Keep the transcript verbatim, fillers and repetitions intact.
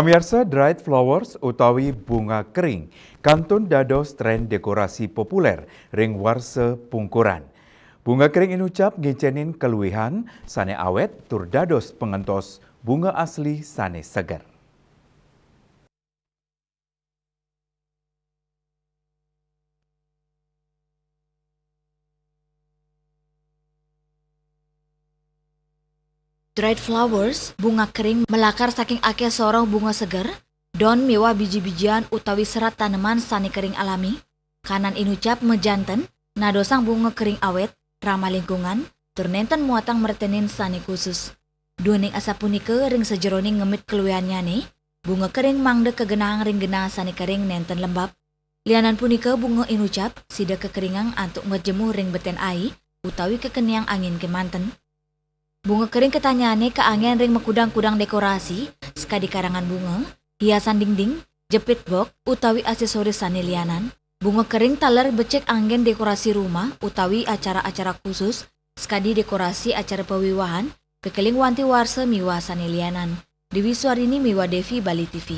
Pamiarsa, dried flowers utawi bunga kering kantun dados tren dekorasi populer ring warsa pungkuran. Bunga kering inucap ngéncénin kaluihan sané awét tur dados pangentos bunga asli sané seger. Dried flowers, bunga kering, malakar saking akéh sorong bunga seger, daun miwah biji-bijian utawi serat taneman sané kering alami. Kanan inucap majanten, nadosang bunga kering awét, ramah lingkungan, tur nénten muatang merténin sané khusus. Duaning asapunika, ring sajeroning ngemit kaluihannyané, bunga kering mangda kagenahang ring genah sané kering nénten lembab. Lianan punika, bunga inucap sida kakeringang antuk majemuh ring betén ai utawi kakeniang angin kémanten. Bunga kering katanyané kaanggén ring makudang-kudang dekorasi, sakadi karangan bunga, hiasan dingding, jepit bok, utawi aksesoris sané lianan. Bunga kering taler becik anggén dekorasi rumah utawi acara-acara khusus, sakadi dekorasi acara pawiwahan, kekeling wanti warsa miwah sané lianan. Dewi Suarini miwah Devi, Bali T V.